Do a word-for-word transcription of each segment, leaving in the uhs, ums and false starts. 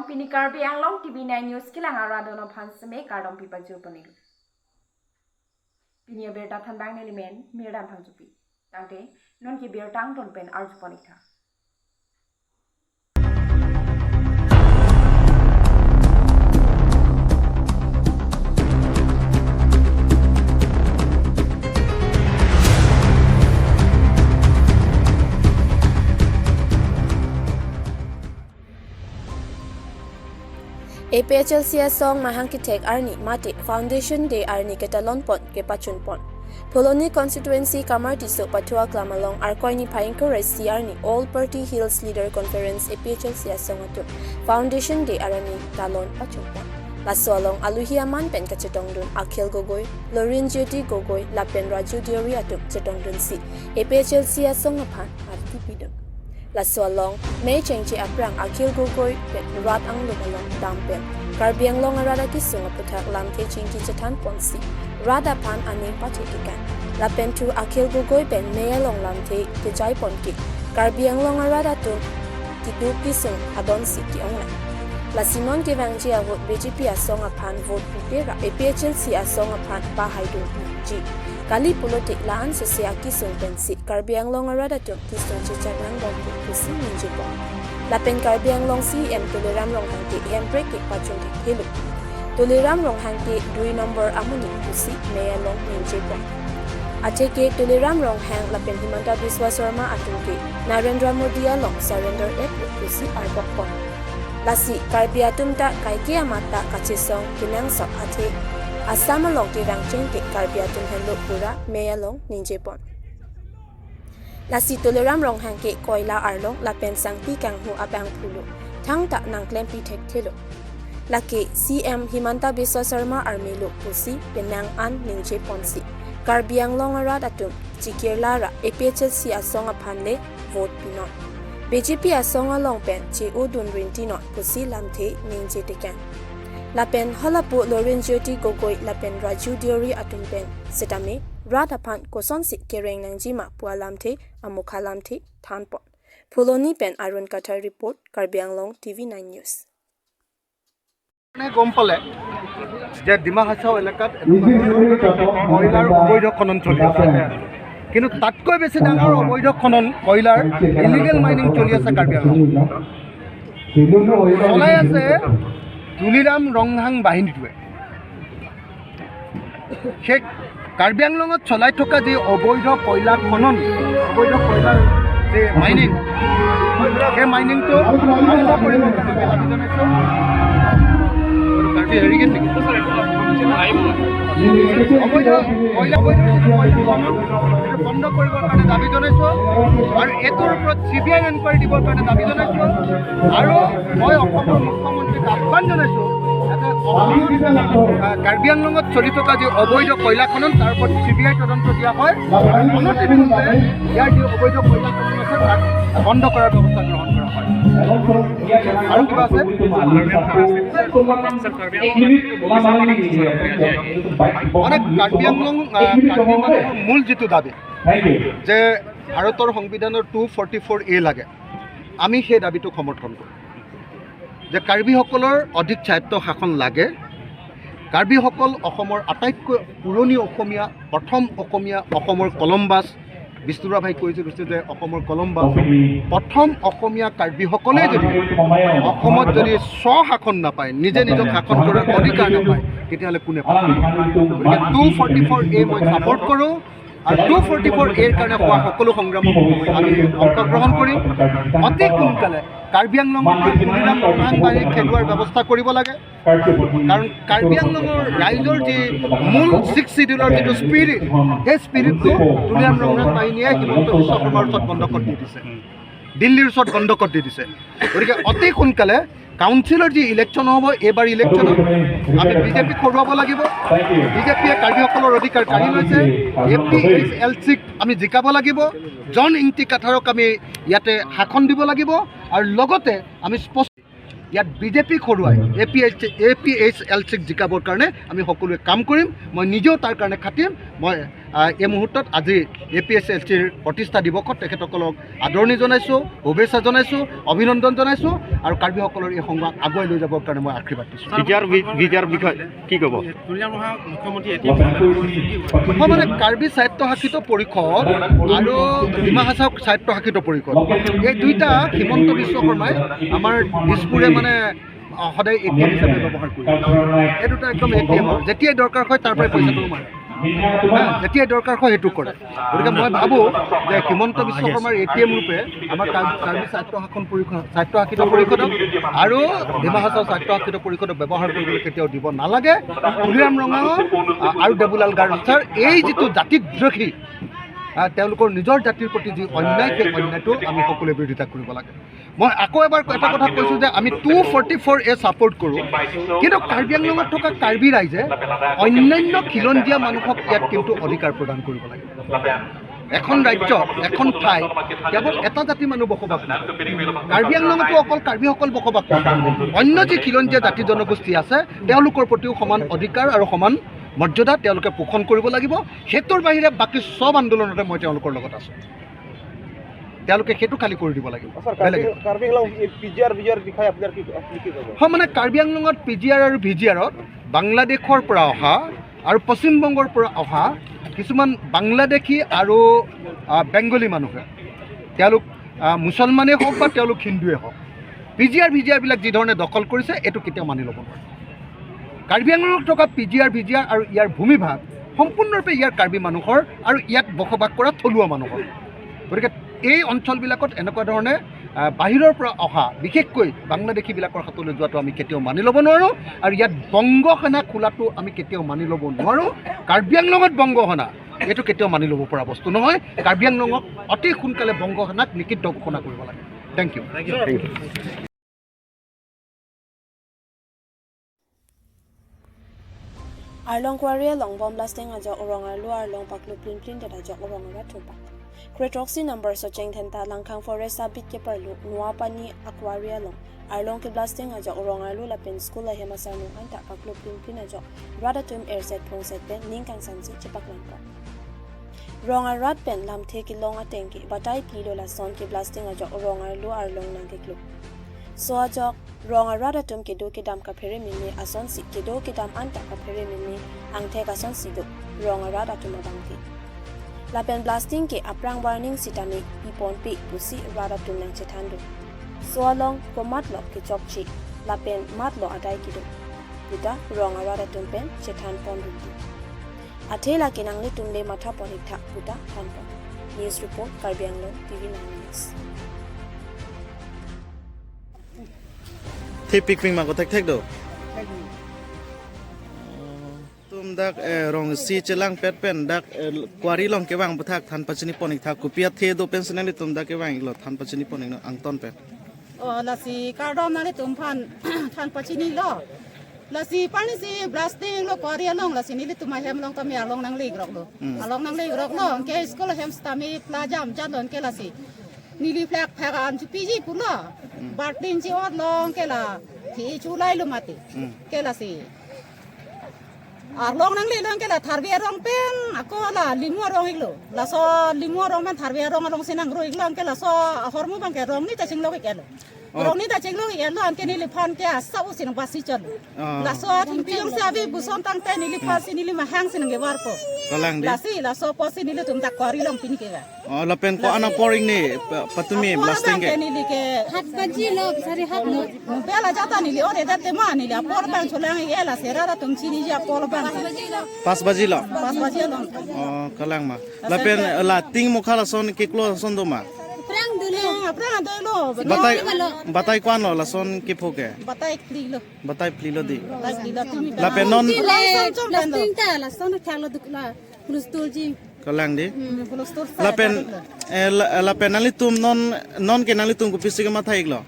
Pini Karbi Anglong T V nine News kelang arat atum aphan seme kardom pipajur ponlo. Pini abirta thanbang nelimen Mirdam Phangchopi. Tangte non ke birta angton pen arju pon-ik tha. A P H L C asong mahang kethek arni mate Foundation Day arni ketalon pon kepachun pon. Phuloni constituency Kamartiso Pathu Aklam along Arkoi niphai ingkoi ra isi arni All Party Hills Leader Conference A P H L C asong atum Foundation Day arni talon pachun pon. Laso along aluhi aman pen kachetongdun Akhil Gogoi, Lorin Jyoti Gogoi lapen Raju Deori atum chetongdunsi A P H L C asong aphan arti pidun. Laso along mei chengche aphrang Akhil Gogoi pen rat anglum along dam pen Karbi Anglong arat akesung aphuthak lamthe chingki chethan ponsi rat aphan aning pachetikan. Lapen thu Akhil Gogoi pen mei along lamthe kejai pon ke Karbi Anglong arat atum keduk kesung adonsi ke-ong nang. Lasi non kevangji ahut B J P asong aphan vote pipe ra A P H L C asong aphan pahaidun nangji. Kali pulote la-an sese akesung pensi Karbi Anglong arat atum kesung chechak nang bompo pusi ningje pon. Lapen Karbi Anglong C E M Tuliram Ronghang ke hemprek kepachun thelo. Tuliram Ronghang ke dui number amonit pusi mei along ningje pon. Atheke Tuliram Ronghang lapen Himanta Biswa Sarma atum ke Narendra Modi along surrender et pusi arbok pon. Lasi Karbi atum ta kaike amat ta kachesong kenangsot athe Assam along kevang chengte Karbi atum henlo pura mei along ningje pon. Lasi Tuliram Ronghang ke koila arlong lapen sangpi kanghu abang pulo thangta nangklempi thekthelo. Lake C E M Himanta Biswa Sarma armelo pusi penang an ningje ponsi Karbi Anglong arat atum chikirla ra A P H L C asong aphan le vote pinon. B J P asong along pen che-odun rintinon pusi lamthe ningje tekang. Lapen halapu Lorin Jyoti Gogoi lapen Raju Deori atum pen setame rat aphan kosonsi kereng nangjima pu alamthe amukha lamthe than pon. Phuloni pen Arun Kathar report, Karbi Anglong T V nine News. মানে গম পালে যে ডিমা হাছাও এলেকাত এনেকুৱা ধৰণৰ কয়লাৰ অবৈধ খনন চলি আছে। কিন্তু তাতকৈ বেছি ডাঙৰ অবৈধ খনন, কয়লাৰ ইলিগেল মাইনিং চলি আছে কাৰ্বি আংলঙত। চলাই আছে তুলিৰাম ৰংহাং বাহিনীটোৱে। সেই কাৰ্বি আংলঙত চলাই থকা যি অবৈধ কয়লা খনন, অবৈধ কয়লাৰ যি মাইনিং, সেই মাইনিংটো বন্ধ কৰিবৰ কাৰণে আমি দাবী জনাইছোঁ। কাৰ্বি হেৰিগেট নেকি? অবৈধ কয়লা, অবৈধ কয়লা খনন, এইটো বন্ধ কৰিবৰ কাৰণে দাবী জনাইছোঁ। আৰু এইটোৰ ওপৰত চি বি আই এনকুৱাৰী দিবৰ কাৰণে দাবী জনাইছোঁ। আৰু মই অসমৰ মুখ্যমন্ত্ৰীক আহ্বান জনাইছোঁ, যাতে অসমত, আহ, কাৰ্বি আংলঙত চলি থকা যি অবৈধ কয়লা খনন, তাৰ ওপৰত চি বি আই তদন্ত দিয়া হয়। আৰু অনতিবিলম্বে ইয়াৰ যি অবৈধ কয়লা খনন আছে, তাক বন্ধ কৰাৰ ব্যৱস্থা গ্ৰহণ কৰা হয়। আৰু কিবা আছে? মানে কাৰ্বি আংলং, আহ, কাৰ্বি আংলঙৰ মূল যিটো দাবী যে ভাৰতৰ সংবিধানৰ টু ফৰ্টি ফ'ৰ এ লাগে, আমি সেই দাবীটোক সমৰ্থন কৰোঁ যে কাৰ্বিসকলৰ অধিক স্বায়ত্ত শাসন লাগে। কাৰ্বিসকল অসমৰ আটাইতকৈ পুৰণি অসমীয়া, প্ৰথম অসমীয়া, অসমৰ কলম্বাছ। বিষ্ণুৰাভাই কৈছে, কৈছে যে অসমৰ কলম্বাছ, প্ৰথম অসমীয়া কাৰ্বিসকলে যদি অসমত যদি স্বশাসন নাপায়, নিজে নিজক শাসন কৰাৰ অধিকাৰ নাপায়, তেতিয়াহ'লে কোনে পাব? গতিকে টু ফৰ্টি ফ'ৰ এ মই ছাপোৰ্ট কৰোঁ। আৰু টু ফৰ্টি ফ'ৰ এৰ কাৰণে হোৱা সকলো সংগ্ৰামত আমি অংশগ্ৰহণ কৰিম। অতি সোনকালে কাৰ্বি আংলঙৰ পৰা তুলিৰাম ৰংহাং বাহিনী খেদোৱাৰ ব্যৱস্থা কৰিব লাগে। কাৰণ কাৰ্বি আংলঙৰ ৰাইজৰ যি মূল ছিক্স চিডিউলৰ যিটো স্পিৰিট, সেই স্পিৰিটটো তুলিৰাম ৰংহাং বাহিনীয়ে হিমন্ত বিশ্ব শৰ্মাৰ ওচৰত বন্ধকত দি দিছে, দিল্লীৰ ওচৰত বন্ধকত দি দিছে। গতিকে অতি সোনকালে কাউন্সিলৰ যি ইলেকশ্যন হ'ব, এইবাৰ ইলেকশ্যনত আমি বিজেপিক হৰুৱাব লাগিব। বিজেপিয়ে কাৰ্বিসকলৰ অধিকাৰ কাঢ়ি লৈছে। এ পি এইচ এল চিক আমি জিকাব লাগিব। জন ইংতি কাথাৰক আমি ইয়াতে শাসন দিব লাগিব। আৰু লগতে আমি স্পষ্ট ইয়াত বিজেপিক হৰুৱাই A P H, A P H L চিক জিকাবৰ কাৰণে আমি সকলোৱে কাম কৰিম। মই নিজেও তাৰ কাৰণে খাটিম। মই আহ, এই মুহূৰ্তত আজি এ পি এছ এল চিৰ প্ৰতিষ্ঠা দিৱসত তেখেতসকলক আদৰণি জনাইছোঁ, শুভেচ্ছা জনাইছোঁ, অভিনন্দন জনাইছোঁ আৰু কাৰ্বিসকলৰ এই সংবাদ আগুৱাই লৈ যাবৰ কাৰণে মই আশীৰ্বাদ দিছোঁ। বিজয়াৰ বি- বিজয়াৰ বিষয়ে কি ক'ব? তুলিৰাম ৰঙাঙৰ মুখ্যমন্ত্ৰী এ টি এম হিচাপে কি ক'ব? হয়, মানে কাৰ্বি স্বায়ত্তশাসিত পৰিষদ আৰু ডিমা হাছাও স্বায়ত্তশাসিত পৰিষদ, এই দুইটা হিমন্ত বিশ্ব শৰ্মাই আমাৰ দিছপুৰে মানে, আহ, সদায় এ টি এম হিচাপে ব্যৱহাৰ কৰে। এইটো এটা একদম এ টি এম হয়, যেতিয়াই দৰকাৰ হয় তাৰ পৰাই পইচাটো মাৰে। হা, যেতিয়াই দৰকাৰ হয় সেইটো কৰে। গতিকে মই ভাবোঁ যে হিমন্ত বিশ্ব শৰ্মাৰ এ টি এম ৰূপে আমাৰ কাৰ্বি, কাৰ্বি স্বায়ত্তশাসন পৰিষদ, স্বায়ত্তশাসিত পৰিষদক আৰু ডিমা হাছাও স্বায়ত্তশাসিত পৰিষদক ব্যৱহাৰ কৰিবলৈ কেতিয়াও দিব নালাগে। তুলিৰাম ৰঙাঙৰ, আহ, আৰু দেবুলাল গাৰ্গছাৰ এই যিটো জাতিদ্ৰোহী, আহ, তেওঁলোকৰ নিজৰ জাতিৰ প্ৰতি যি অন্যায়, সেই অন্যায়টো আমি সকলোৱে বিৰোধিতা কৰিব লাগে। মই আকৌ এবাৰ এটা কথা কৈছোঁ যে আমি টু ফৰ্টি ফ'ৰ এ ছাপোৰ্ট কৰোঁ, কিন্তু কাৰ্বি আংলঙত থকা কাৰ্বি ৰাইজে অন্যান্য খিলঞ্জীয়া মানুহক ইয়াত কিন্তু অধিকাৰ প্ৰদান কৰিব লাগে। এখন ৰাজ্য, এখন ঠাই, কেৱল এটা জাতি মানুহ বসবাস নকৰে। কাৰ্বি আংলঙতো অকল কাৰ্বিসকল বসবাস কৰে। অন্য যি খিলঞ্জীয়া জাতি জনগোষ্ঠী আছে, তেওঁলোকৰ প্ৰতিও সমান অধিকাৰ আৰু সমান মৰ্যাদা তেওঁলোকে পোষণ কৰিব লাগিব। সেইটোৰ বাহিৰে বাকী সব আন্দোলনতে মই তেওঁলোকৰ লগত আছোঁ। তেওঁলোকে সেইটো খালী কৰি দিব লাগিব। ছাৰ, বেলেগ কাৰ্বি, একো। কাৰ্বি আংলং এই পি জি আৰ, ভি জি আৰ বিষয়ে আপোনাৰ কি, আপুনি কি ক'ব? হয়, মানে কাৰ্বি আংলঙত পি জি আৰ আৰু ভি জি আৰত বাংলাদেশৰ পৰা অহা আৰু পশ্চিমবংগৰ পৰা অহা কিছুমান বাংলাদেশী আৰু, আহ, বেংগলী মানুহে, তেওঁলোক, আহ, মুছলমানেই হওক বা তেওঁলোক হিন্দুৱে হওক, পি জি আৰ, ভি জি আৰবিলাক যি ধৰণে দখল কৰিছে, এইটো কেতিয়াও মানি ল'ব নোৱাৰে। কাৰ্বি আংলঙত থকা পি জি আৰ, ভি জি আৰ আৰু ইয়াৰ ভূমিভাগ সম্পূৰ্ণৰূপে ইয়াৰ কাৰ্বি মানুহৰ আৰু ইয়াত বসবাস কৰা থলুৱা মানুহৰ। গতিকে এই অঞ্চলবিলাকত এনেকুৱা ধৰণে, আহ, বাহিৰৰ পৰা অহা, বিশেষকৈ বাংলাদেশীবিলাকৰ হাতলৈ যোৱাটো আমি কেতিয়াও মানি ল'ব নোৱাৰোঁ আৰু ইয়াত বংগ সেনা খোলাটো আমি কেতিয়াও মানি ল'ব নোৱাৰোঁ। কাৰ্বি আংলঙত বংগ সেনা, এইটো কেতিয়াও মানি ল'ব পৰা বস্তু নহয়। কাৰ্বি আংলঙক অতি সোনকালে বংগ সেনাক নিষিদ্ধ ঘোষণা কৰিব লাগে। Thank you. Thank you. Arlong Quarry along bomb blasting ajok rong arlo arlong paklu plin plin det ajok rong arat thumpak. Kre throksi number Socheng Dhenta Langkhang Forest Sub Beat keparlo Nuapani a-quarry along arlong keblasting ajok rong arlo lapen school ahem asarnung anta paklu plin plin ajok rat atum erset phongset pen ning kangsansi chepaklang pon. Rong arat pen lamthe kelong ateng ke batai plilo lason keblasting ajok rong arlo arlong nangkeklo. So ajok rong arat atum kedo kedam kaphere meme asonsi kedo kedam anta kaphere meme angthek asonsi do rong arat atum abang ke. Lapen blasting ke aphrang warning sitame piponpe pusi rat atum nangchethan do. So along komatlo kechokche lapen matlo adai kedo puta rong arat atum pen chethan pon dun. Athe lake nanglitum le matha pon ik tha puta than pon. News report, Karbi Anglong T V nine News. Thepik ping ma ko thekthek do? Tum dak, eh, rong isi chelangpet pen dak, eh, quarry along kevang aphuthak than pachini pon ik tha, kopi athe do pensi nanglitum dak kevang iklo, than pachini pon iklo angton pen. Oh, lasi kardom nanglitum aphan than pachinilo. Lasi pani si blasting lo quarry along, lasi nelitum ahem along tame arlong nangle ik rok lo. Hmm. Arlong nangle ik rok lo, anke school ahem sitame pla jam jat lo anke lasi. Neli flak phak an chepiji pulo. Hmm. Bartin chi-ot lo anke la. Thi chulai lo mati. Hmm. Anke lasi. Arlong nangle lo anke la Tharve arong pen ako la Limu arong iklo. Laso Limu arong pen Tharve arong alongsi nangro iklo anke laso ahormu abang ke rong ni ta chinglok iklo. Oh. Rong ni ta chinglok iklo anke neliphan ke asa usin basi chon. Oh. Laso athengpi jongsi ave puson tangte neliphan si neli mahang si nangkevarpo. Kalang di. Lasi laso apotsi nelitum ta quarry along pini kevang. Oh, lapen ko-an apor ingni pa-, patumi blasting ke? Neli ke. Hat baji lo, sari hat lo. Bela jata neli ore date ma neli apor abang cholang e la sera ra tum chini ji apor abang. Pas baji lo? Pas baji lo. Oh, kalang ma. Lapen la ting mokha lason keklo ason do ma? Aphrang dolo. Aphrang dolo. Batai, batai ko-an lo lason kepho ke? Batai phli lo. Batai phli lo di. Batai phli lo tumi. Lapen non. Blasting ta lason thang lo duk la. Hulustul ji. Kalang di. Hmm, hulustul sa. Lapen, eh, la-, lapen nanglitum non, non ke nanglitum kopisi kematha iklo?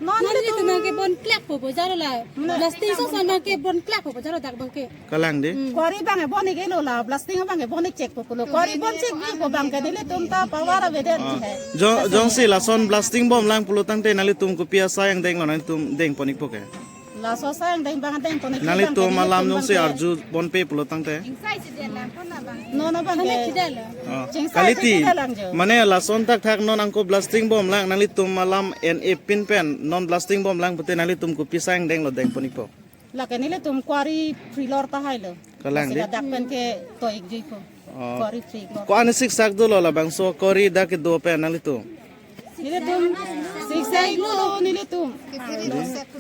Non nanglitum nangkebon klek po bojaro la. Hmm. Blasting so sa nangkebon klek po bojaro dak abang ke. Kalang di. Hmm. Quarry abang ke bon ik lo la, blasting abang ke bon ik chek po pulo. Quarry bon chek bi po abang ke nelitum ta power avedet. Ah. Jong, jongsi lason blasting bomlang pulo tangte nanglitum kopi asai angdeng lo nanglitum deng pon ikpo ke? Laso sang deng bang deng pon. Nanglitum alam jongsi arju ponpe pulo tangte. Non abang ke. Oh. Chingsai kaliti. Chingsa lang jo. Mane lason thakthak non angko blasting bomlang, nanglitum alam en epin pen non blasting bomlang pute nanglitum kopi sang denglo deng pon-ikpo? Lake nelitum quarry free lor tahai lo. Kalang de. Ladak pen ke to-ik juipo. Oh. Quarry free lor. Ko-an siksak dolo labangso quarry dak kedo pen nanglitum? Nelitum siksak iklo nelitum.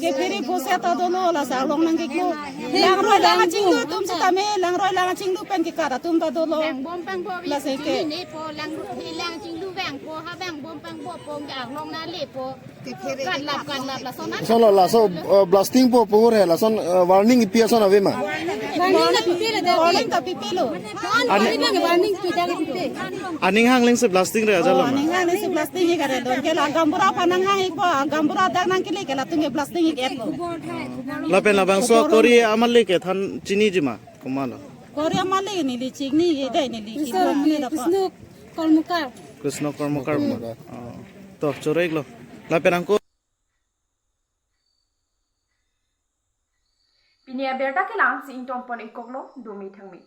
Ke phiri boset ta dolo, lasi arlong nangkiklo. Langroi lang achinglu atum sitame, langroi lang achinglu pen ke kat atum ta dolo. Bang bom pang bo. Lasi ke. Ne po lang ru-, he lang chinglu bang po ha bang bom pang bo po ke arlong nanglepo. Kat lap, kat lap, lason na. Lason lo, laso, eh, blasting po puhur he, lason, eh, warning ipi ason ave ma? Warning ta pipilo de. Warning ta pipilo. Warning, warning tu jaga pipe. Aning hangling si blasting re ajalo ma? Aning hangling si blasting ik are don ke la gaonbura aphan nanghang ikpo, gaonbura dak nangkele ke latum ke blasting ik-etlo. Lapen labangso quarry amalik ke than chiniji ma? Komatlo? Quarry amalik neli chini ye dai neli. Krishna, kikro ne dapa. Krishna Karmakar. Krishna Karmakar. Karmakar. Oh. To, choro-iklo. Lapen angko. Pini abirta ke la-ansi ingtong pon-ikkoklo, dumi thangmi.